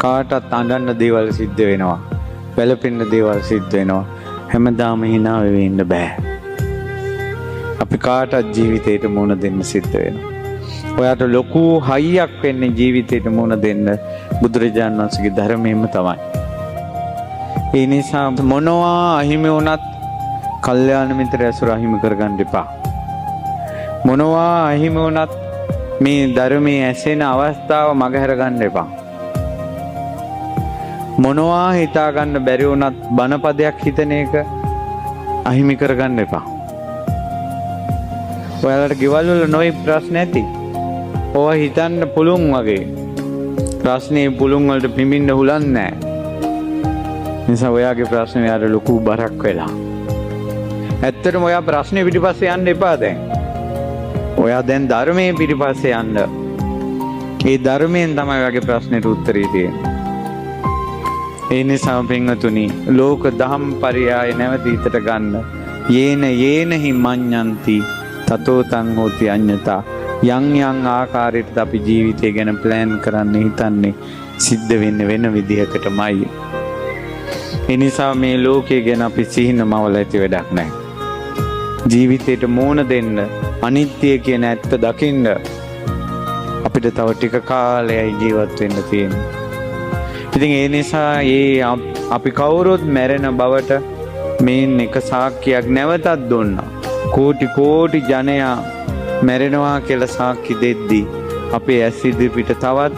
කාටත් අඬන්න දේවල් සිද්ධ වෙනවා. වැළපෙන්න දේවල් සිද්ධ වෙනවා. හැමදාම හිනා වෙවි ඉන්න බෑ. අපි කාටත් ජීවිතේට මුහුණ දෙන්න සිද්ධ වෙනවා. ඔයාට ලොකු හයියක් වෙන්නේ ජීවිතේට මුහුණ දෙන්න බුදුරජාණන් වහන්සේගේ ධර්මයෙන්ම තමයි. ඒ නිසා මොනවා අහිමි වුණත් කල්යාණ මිත්‍ර ඇසුර අහිමි කරගන්න එපා. මොනවා අහිමි වුණත් මේ ධර්මයේ ඇසෙන අවස්ථාව මගහැර ගන්න එපා. මොනවා හිතා ගන්න බැරි වුණත් බණපදයක් හිතන එක අහිමි කරගන්න එපා. ඔයාලට ගෙවල් වල නොයෙක් ප්‍රශ්න ඇති. ඕවා හිතන්න පුළුවන් වගේ. ප්‍රශ්නේ පුළුන් වලට පිඹින්න හුලන් නැහැ. නිසා ඔයාගේ ප්‍රශ්නේ ඔයාට ලොකු බරක් වෙලා. ඇත්තටම ඔයා ප්‍රශ්නේ පිටිපස්සේ යන්න එපා දැන්. ඔයා දැන් ධර්මයේ පිටිපස්සේ යන්න. ඒ ධර්මයෙන් තමයි ඔයාගේ ප්‍රශ්නෙට උත්තරේ තියෙන්නේ. ඒ නිසා පින්වතුනි, ලෝක දහම් පරියාය නැවත හිතට ගන්න. යේන යේන හි මඤ්ඤන්ති තතෝ තං හෝති අඤ්ඤතා. යම් යම් ආකාරයකට අපි ජීවිතය ගැන ප්ලෑන් කරන්න හිතන්නේ, සිද්ධ වෙන්නේ වෙන විදිහකටමයි. ඒ නිසා මේ ලෝකය ගැන අපි සිහින මවල ඇති වැඩක් නැහැ. ජීවිතේට මූණ දෙන්න, අනිත්‍ය කියන ඇත්ත දකින්න අපිට තව ටික කාලයයි ජීවත් වෙන්න තියෙන්නේ. ඉතින් ඒ නිසා ඒ අපි කවුරුත් මැරෙන බවට මේන් එක සාක්ෂියක් නැවතත් දුන්නා. කෝටි කෝටි ජනයා මැරෙනවා කියලා සාක්ෂි දෙද්දී අපේ ඇස් ඉදිරිපිට තවත්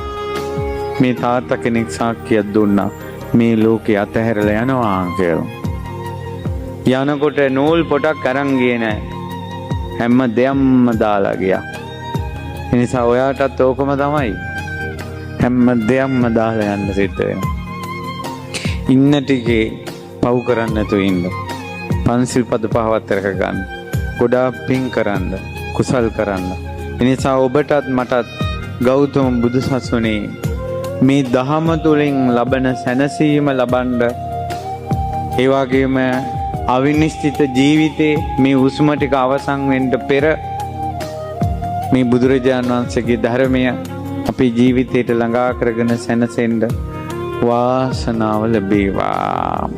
මේ තාත්තා කෙනෙක් සාක්ෂියක් දුන්නා, මේ ලෝකේ අතහැරලා යනවා කියලා. යනකොට නූල් පොටක් අරන් ගියේ නෑ. හැම දෙයක්ම දාලා ගියා. ඒ නිසා ඔයාටත් ඕකම තමයි. හැම දෙයක්ම දාලා යන්න සිද්ධ වෙනවා. ඉන්න ටිකේ පව් කරන්න නැතුව ඉන්න. පන්සිල් පද පහවත් රැක ගන්න. ගොඩාක් පින් කරන්න, කුසල් කරන්න. එනිසා ඔබටත් මටත් ගෞතම බුදු සසුනේ මේ දහම තුළින් ලබන සැනසීම ලබන්න, ඒ වගේම අවිනිශ්චිත ජීවිතේ මේ හුස්ම ටික අවසන් වෙන්න පෙර මේ බුදුරජාණන් වහන්සේගේ ධර්මය අපේ ජීවිතයට ළඟා කරගෙන සැනසෙන්න වාසනාව ලැබේවා.